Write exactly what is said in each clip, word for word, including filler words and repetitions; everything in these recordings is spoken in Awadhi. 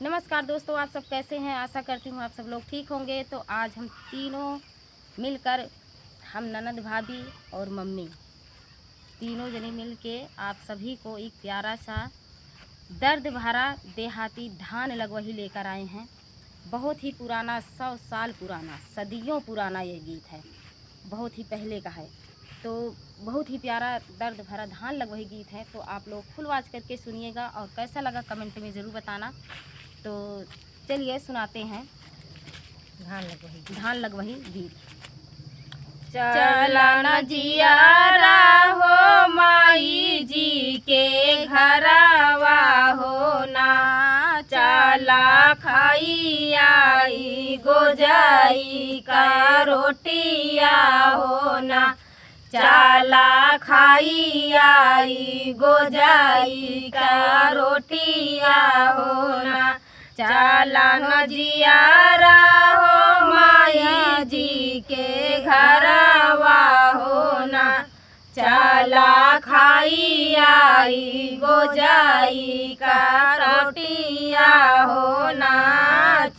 नमस्कार दोस्तों, आप सब कैसे हैं? आशा करती हूँ आप सब लोग ठीक होंगे। तो आज हम तीनों मिलकर, हम ननद भाभी और मम्मी, तीनों जने मिलके आप सभी को एक प्यारा सा दर्द भरा देहाती धान लगवही लेकर आए हैं। बहुत ही पुराना, सौ साल पुराना, सदियों पुराना ये गीत है, बहुत ही पहले का है। तो बहुत ही प्यारा दर्द भरा धान लगवही गीत है। तो आप लोग full watch करके सुनिएगा और कैसा लगा comment में ज़रूर बताना। तो चलिए सुनाते हैं धान लगवही गीत। धान लगवही गीत। चलन जियारा हो माई जी के घरवा हो ना, चला खाई आई गोजाई का रोटिया हो ना, चला खाई आई गोजाई का रोटिया हो ना, चलन जियारा हो माई जी के घरवा हो ना, चला खाई आई गोजाई का रोटिया हो ना,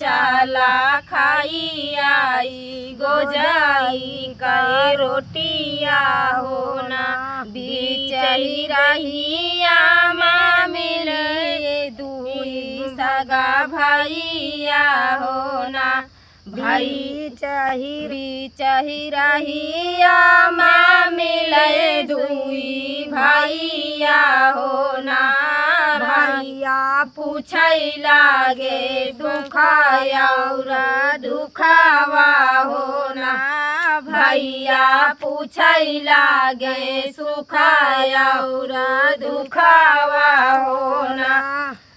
चला खाई आई गोजाई का रोटिया हो ना। बीच ही रहिया मा मिले दुई सगा भैया हो ना, भाई बीच ही, बीच ही रहिया मा मिले दुई भैया हो ना, भैया पूछै लागे सुख और दुखवा हो ना, भैया पूछै लागे सुख और दुखवा हो ना।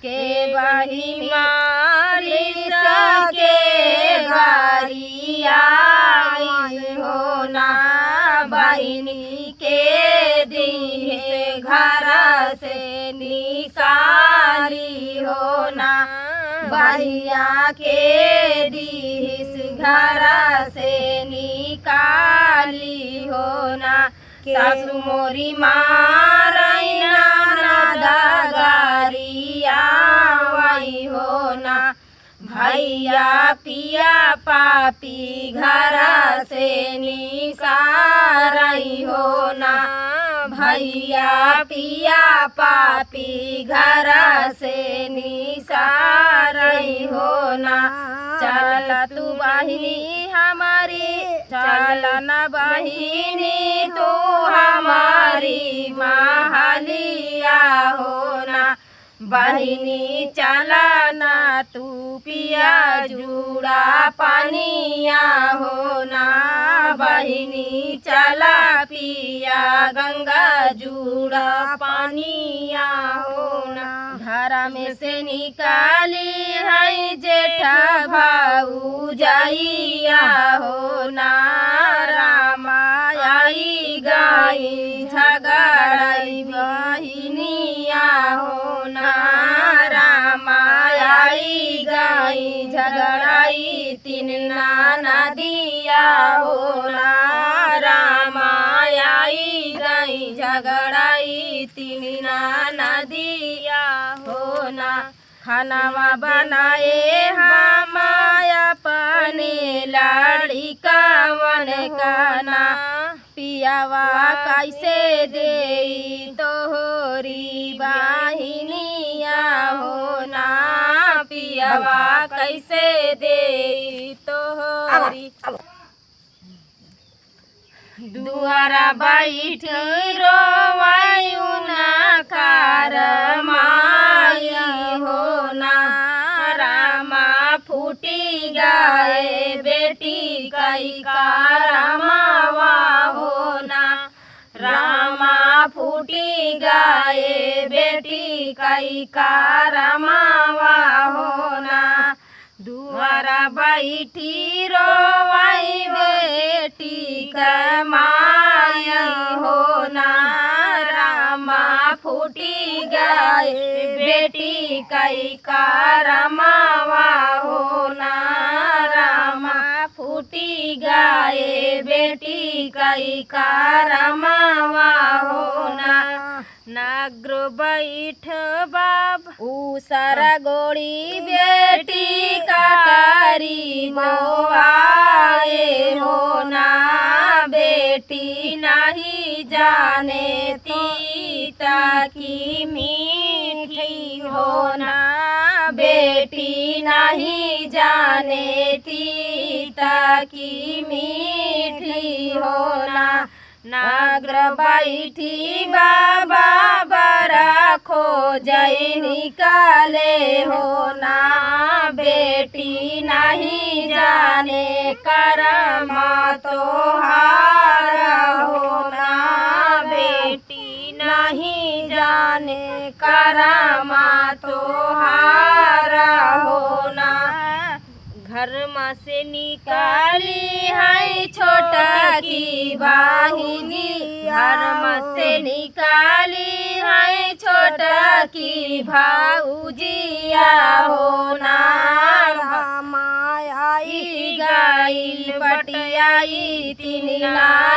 के बही मारिस के गारी आई हो ना, बहिनी के दिहे घर से निकाली हो ना, भैया के दिहिस घर से निकाली हो ना। सासु मोरी मारैना ननद गारी आवै हो ना, भैया पिया पापी घर से निसारै हो ना, भैया पिया पापी घर से निसारै हो ना। चल तू बहिनी हमारी, चल न बहिनी तू हमारी महलिया हो ना, बहिनी चला ना तू पिया जूड़ा पनिया हो ना, बहिनी चला पिया गंगा जूड़ा पनिया हो ना। घर में से निकाली है जेठ भौजैया हो ना, रामा आई गई झगड़ै बहिनिया हो ना, रामा आई गई झगड़ै तीन ननदिया हो ना, रामा आई गई झगड़ै तीन ननदिया हो ना। खानवा बनाए हम अपने लड़िकवन का ना, पियवा कैसे देई तोहरी बहिनिया हो ना, पियवा कैसे देई तोहरी। दुआरा बैठी रोवै उनकर माई हो ना, रामा फूटी गए बेटी कई करमवा हो ना, रामा फूटी गए बेटी कई करमवा हो ना। दुआरा बैठी रोवै बेटी क माई हो ना, रामा फूटी गए बेटी कई करमवा हो ना, रामा फूटी गए बेटी कई करमवा हो ना। नाग्रो बैठ बाब। ऊ सारा गोड़ी बेटी का करी मोवाए हो ना, बेटी नहीं जाने तीता की मीठी हो ना, बेटी नहीं जाने तीता की मीठी हो ना। नाग्र बैठी बाबा बरा खोजै निकाले हो ना, बेटी नहीं जाने करमा तोहार हो ना, बेटी नहीं जाने करमा तोहार हो ना। घर में से निकाली है छोटा की बाहिनी, घर में से निकाली है छोटा की भाउजिया हो ना। रामाई गई पटियाई तीन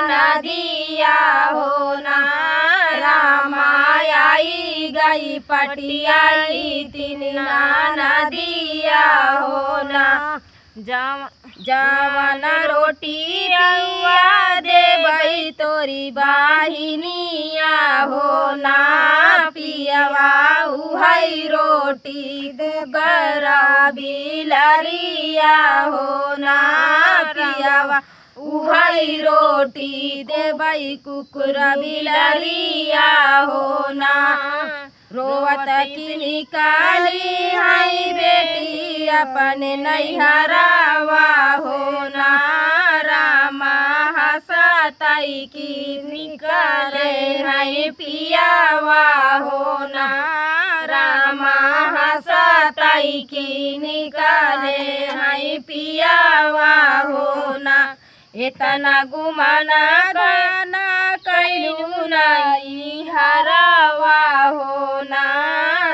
नदिया हो ना, रामाई गई पटियाई तीन नदिया हो ना। जव-, जवन रोटी पिया देबै तोरी बाहिनिया हो ना, पियवा उहै रोटी देबै कुकुरा बिलरिया हो ना, पियवा उहै रोटी देबै कुकुरा बिलरिया हो ना। रोवत की निकाली है बेटी अपन नैहरावा हो ना, रामा हंसतै की निकाले है पियावा हो ना, रामा हंसतै की निकाले है पियावा हो ना। एतना गुमाना गाना कैलू नाई हरावा हो ना,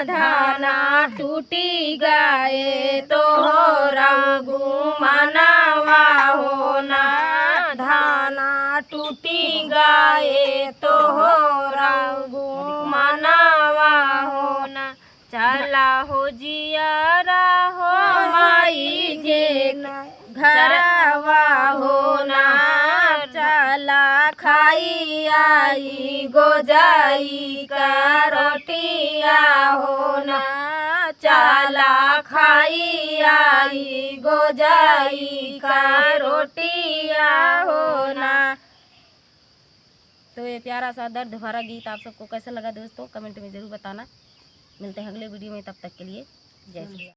धाना टूटी गए तोहरा गुमानावा हो ना, धाना टूटी गए तोहरा गुमानावा हो ना। चला हो जियारा हो माई के घरवा हो ना, चला खाई आई गोजाई का रोटिया हो ना, चला खाई आई गोजाई का रोटिया हो ना। तो ये प्यारा सा दर्द भरा गीत आप सबको कैसा लगा दोस्तों, कमेंट में ज़रूर बताना। मिलते हैं अगले वीडियो में, तब तक के लिए जय श्री राम।